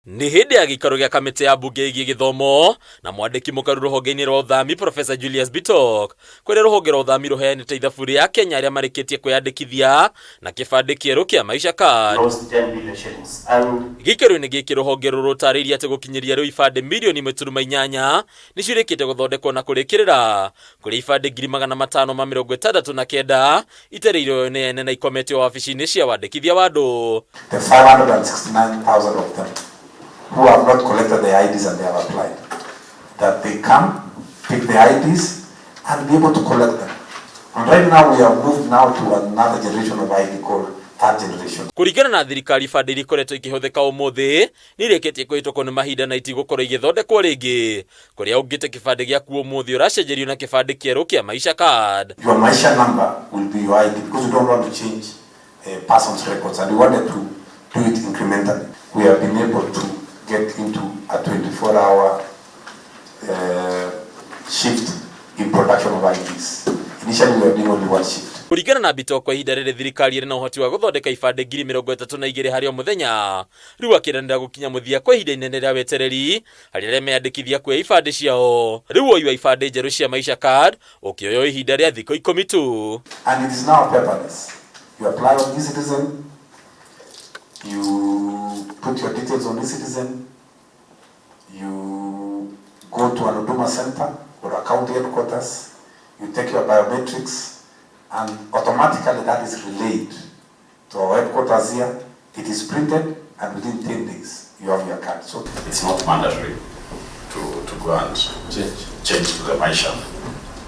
Nĩ hĩndĩ ya gĩikaro gĩa kamĩtĩ ya mbunge ĩgiĩ gĩthomo na mwandĩki mũkaru rũhonge-inĩ rwa ũthami Professor Julius Bitok, kũrĩa rũhonge rwa ũthami rũheanĩte ithabu rĩa Akenya arĩa marĩkĩtie kwĩyandĩkithia na kĩbandĩ kĩerũ kĩa Maisha Card. Lost 10 billion shillings. And Gĩikaro-inĩ gĩkĩ rũhonge rũrũ rũtarĩirie atĩ gũkinyĩria rĩu ibandĩ mirioni 1.8 nĩcio irĩkĩte gũthondekwo na kũrĩkĩrĩra, kũrĩa ibandĩ 569,069 itereirwo nĩ ene na ikometio wabici-inĩ cia wandĩkithia wa andũ. The 569,000 of them who have not collected their IDs and they have applied, that they come, pick the IDs and be able to collect them. And right now we have moved now to another generation of ID called third generation. Kũringana na thirikari, ibandĩ iria ikoretwo ikĩhũthĩka ũmũthĩ nĩ irĩkĩtie kũhĩtũkwo nĩ mahinda na itigũkorwo igĩthondekwo rĩngĩ, kũrĩa ũngĩte kĩbandĩ gĩaku ũmũthĩ ũracenjerio na kĩbandĩ kĩerũ kĩa Maisha Card. Your Maisha number will be your ID because we don't want to change person's records and we wanted to do it incrementally. We have been able to get into a 24-hour shift in production of IDs. Initially we were doing only one shift. Kũringana na Bitok, kwa ihinda rĩrĩ thirikari ĩrĩ na ũhoti wa gũthondeka ibandĩ 32,000 harĩ o mũthenya. Rĩu akĩranĩra gũkinya mũthia kwa ihinda inene rĩa wetereri harĩ arĩa meyandĩkithia kuoya ibandĩ ciao. Rĩu woi wa ibandĩ njerũ cia Maisha Card ũkĩoywo ihinda rĩa thikũ 10 tu. And it is now paperless. You apply on eCitizen, you put your details on eCitizen, you go to an Huduma center or a county headquarters, you take your biometrics, and automatically that is relayed to our headquarters here. It is printed, and within 10 days you have your card. So it's not mandatory to go and change to the Maisha.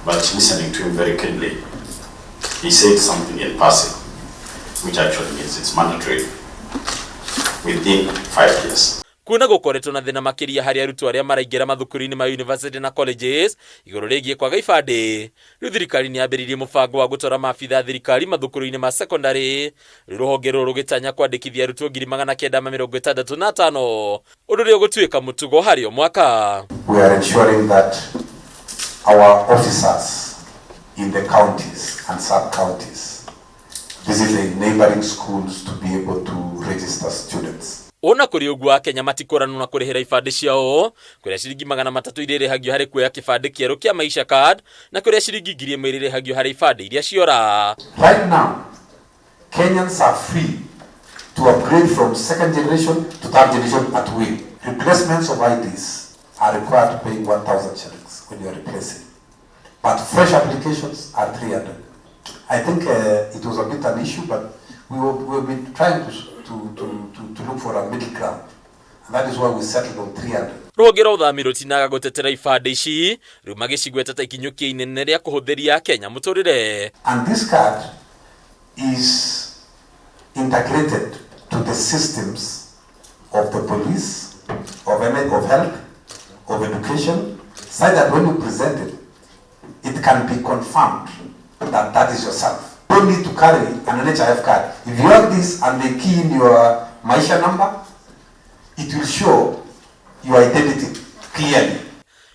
But listening to him very keenly, he said something in passing, which actually means it's mandatory within 5 years. Kuona gũkoretwo na thĩna makĩria harĩ arutwo arĩa maraingĩra mathukuru-inĩ ma university na colleges igũrũ rĩgiĩ kwaga ibandĩ, rĩu thirikari nĩ yambĩrĩirie mũbango wa gũtwara maabitha a thirikari mathukuru-inĩ ma secondary. Rĩu rũhonge rũrũ rũgĩtanya kwandĩkithia arutwo 965,000, ũndũ ũrĩa ũgũtuĩka mũtugo harĩ o mwaka. We are ensuring that our officers in the counties and sub-counties visit the neighboring schools to be able to register students. Ona kũrĩ ũguo, Akenya matikũranwo na kũrĩhĩra ibandĩ ciao, kũrĩa ciringi 300 iria irĩhagio harĩ kuoya kĩbandĩ kĩerũ kĩa Maisha Card na kũrĩa ciringi 1000 iria irĩhagio harĩ ibandĩ iria ciora. Right now, Kenyans are free to upgrade from second generation to third generation at will. Replacements of IDs are required to pay 1,000 shillings when you are replacing. But fresh applications are 300. I think it was a bit an issue, but we will be trying to look for a middle ground. And that is why we settled on 300. Rũhonge rwa ũthami rũtinaga gũtetera ibandĩ ici, rĩu magĩcigweta ta ikinyũkia inene rĩa kũhũthĩria Akenya mũtũrĩre. And this card is integrated to the systems of the police, of health, of education, so that when you present it, it can be confirmed that that is yourself. You don't need to carry an NHIF card. If you have this and they key in your Maisha number, it will show your identity clearly.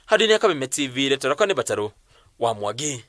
Handũ-inĩ ya Kameme TV, rĩtwa rĩakwa nĩ Batarũ wa Mwangi.